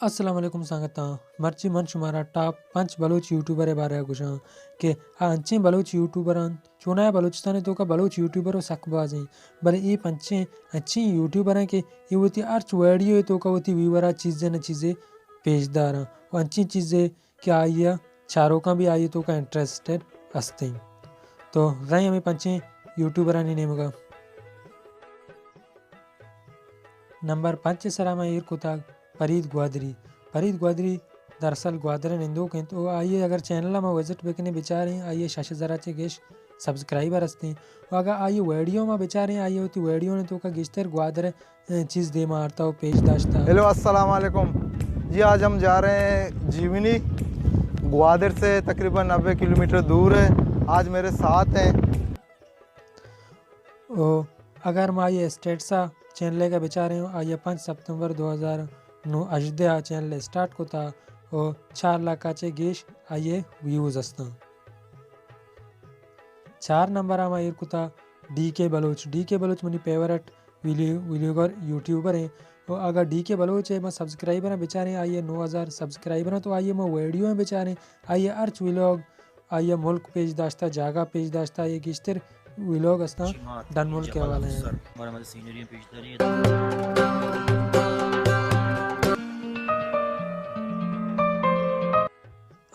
السلام علیکم سنگتاں، مرچی من شمارا ٹاپ پنچ بلوچ یوٹیوبر ءِ بارہ ءَ گوشاں کہ آ انچیں بلوچ یوٹیوبر انت، چونایا بلوچستان ءِ توکا بلوچ یوٹیوبر و سک باز انت، بلے اے پنچیں انچیں یوٹیوبر انت کہ اے وتی ہرچ ویڈیو ءِ توکا وتی ویور ءَ چیزے نہ چیزے پیش داراں و انچیں چیزے کہ آئی ءَ چاروکاں بھی آئی ءِ توکا انٹرسٹڈ است انت۔ تو رئیں ہمے پنچیں یوٹیوبرانی نیمگا۔ نمبر پنچ ءِ سرا ما ایر کتگ پرید گوادری۔ پرید گوادری دراصل گوادر ءِ نندوک انت و آئی ءِ اگر چینل ءَ ما وزٹ بکنیں بچاریں، آئی ءِ شش ہزار ءَ چہ گیش سبسکرائبر است انت و اگاں آئی ءِ ویڈیو ما بچاریں، آئی ءَ وتی ویڈیو ءِ توکا گیشتر گوادر ءِ چیز دیما آرتا و پیش داشتا۔ ہیلو، السلام علیکم۔ جی، آج ہم جا رہے ہیں جیونی، گوادر سے تقریباً نبے کلومیٹر دور ہے۔ آج میرے ساتھ ہیں۔ او اگر ما آئی ءِ اسٹیٹس ءَ چینل ءَ بچاریں، آئی ءَ پنچ ستمبر دو ہزار نو، ہژدہ ءَ چینل اسٹارٹ کتا و چار لاکھ ءَ چہ گیش آئی ءِ ویوز ہستاں۔ چار نمبر ءَ ما ایر کتا ڈی کے بلوچ۔ ڈی کے بلوچ منی فیورٹ ویلیو-، ویلیوگر یوٹیوبر ہیں۔ و اگر ڈی کے بلوچ ہے، ما سبسکرائبر ہیں بچاریں، آئی ءِ نو ہزار سبسکرائبر ہیں، تو آئی ءِ ما ویڈیو ہیں بچاریں، آئی ءِ ہرچ ویلاگ، آئی ءِ ملک پیش داشتا، جاگہ پیش داشتا، آئی ءِ گیشتر ویلاگ ہستاں ڈن ملک ءِ حوالہ ہیں۔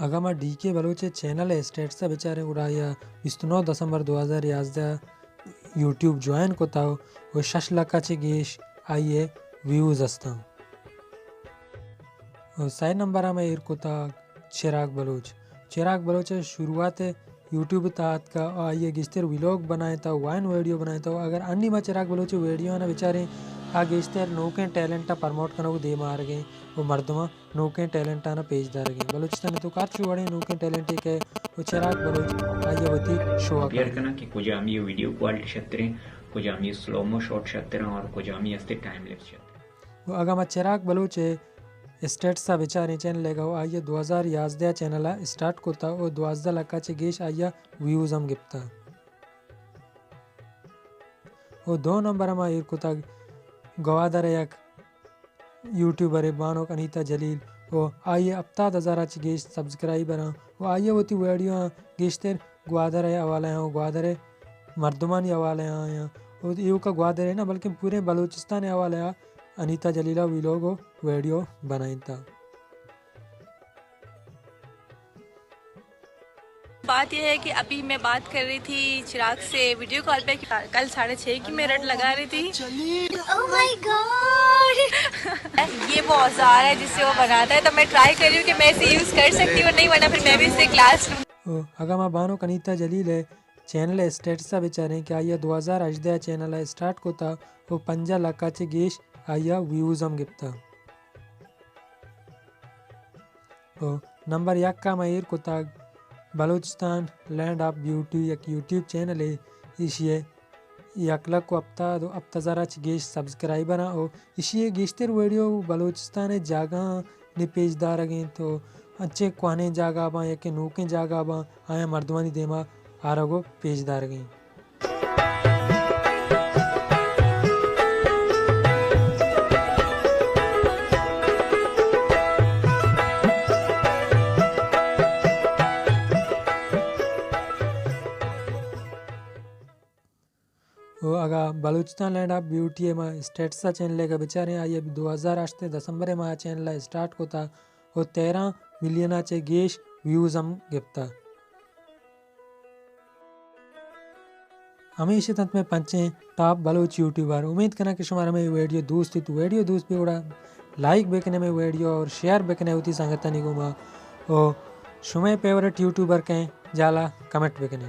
اگاں ما ڈی کے بلوچ ءِ چینل ءِ اسٹیٹس ءَ بچاریں، گڑا آئی ءَ بیست و نو دسمبر دو ہزار یازدہ یوٹیوب جوائن کتا و شش لکھ ءَ چہ گیش آئی ءِ ویوز ہستاں۔ و سئے نمبر ءَ ما ایر کتا چراگ بلوچ۔ چراگ بلوچ ءِ شروعات یوٹیوب ءِ تہا اتکا، آئی ءَ گیشتر ویلاگ بنائینتا، وائن ویڈیو بنائینتا۔ اگر انی ما چراگ بلوچ ءِ ویڈیو آناں بچاریں، آ گیشتر نوکیں ٹیلنٹ ءَ پروموٹ کنگ ءُ دیما آرگ ءَ و مردماں نوکیں ٹیلنٹ آناں پیش دارگ ءَ۔ بلوچستان ءِ توکا ہرچ وڑیں نوکیں ٹیلنٹے کئے و چراگ بلوچ آئی ءَ وتی شو ءَ کمپیئر کناں کہ کجامی ویڈیو کوالٹی شتریں، کجامی سلو مو شاٹ شتریں اور کجامی ہستے ٹائم لیپس شتریں۔ و اگاں ما چراگ بلوچ ءِ اسٹیٹس ءَ بچاریں چینل ءَ، آئی ءَ دو ہزار یازدہ ءَ چینل ءَ اسٹارٹ کتا و دوازدہ لکھ ءَ چہ گیش آئی ءَ ویوز ہم گپتا۔ و دو نمبر ءَ ما ایر کتگ گوادر ءِ یک یوٹیوبرے بانک انیتا جلیل و آئی ءِ ہپتاد ہزار ءَ چہ گیش سبسکرائبر آں و آئی ءِ وتی ویڈیو آں گیشتر گوادر ءِ حوالہ آں و گوادر ءِ مردمانی حوالہ آں و ایوکا گوادر ءِ نہ بلکہ پوریں بلوچستان ءِ حوالہ آ انیتا جلیل ءَ ویلاگ و ویڈیو بنائینتا۔ بات یہ ہے کہ ابھی میں بات کر رہی تھی چراغ سے ویڈیو کال پہ، کل ساڑھے چھ کی میں رٹ لگا رہی تھی۔ Oh my God! یہ وہ اوزار ہے جس سے وہ بناتا ہے، تو میں ٹرائی کر رہی ہوں کہ میں اسے یوز کر سکتی ہوں، نہیں ورنہ پھر میں بھی اس سے کلاس لوں۔ او، اگاں ما بانک انیتا جلیل ءِ چینل ءِ اسٹیٹس ءَ بچاریں کہ آئی ءَ دو ہزار ہژدہ ءَ چینل ءَ اسٹارٹ کتا و پنجاہ لکھ ءَ چہ گیش آئی ءَ ویوز ہم گپتا۔ و نمبر یک ءَ ما ایر کتگ بلوچستان لینڈ آف بیوٹی، یک یوٹیوب چینلے، ایشی ءِ یک لکھ و ہپتاد و ہپت ہزار ءَ چہ گیش سبسکرائبر آں و ایشی ءِ گیشتر ویڈیو بلوچستان ءِ جاگہاں نی پیش دارگ ءَ انت و انچیں کوہنیں جاگہ باں یا کہ نوکیں جاگہ باں، آیاں مردمانی دیما آرگ و پیش دارگ ءَ انت۔ و اگاں بلوچستان لینڈ آف بیوٹی ءِ ما اسٹیٹس ءَ چینل ءَ بچاریں، آئی ءَ دو ہزار ہشت ءِ دسمبر ءَ ما چینل ءَ اسٹارٹ کتا و تیرہ ملین ءَ چہ گیش ویوز ہم گپتا۔ ہمیش اتنت مئے پنچیں ٹاپ بلوچ یوٹیوبر۔ امید کناں کہ شمارا مئے ویڈیو دوست بیت، ویڈیو دوست بی گڑا لائک بکنے مئے ویڈیو اور شیئر بکنے وتی سنگتانی گوما، اور شمئے فیورٹ یوٹیوبر کئے جالا کمنٹ بکنے۔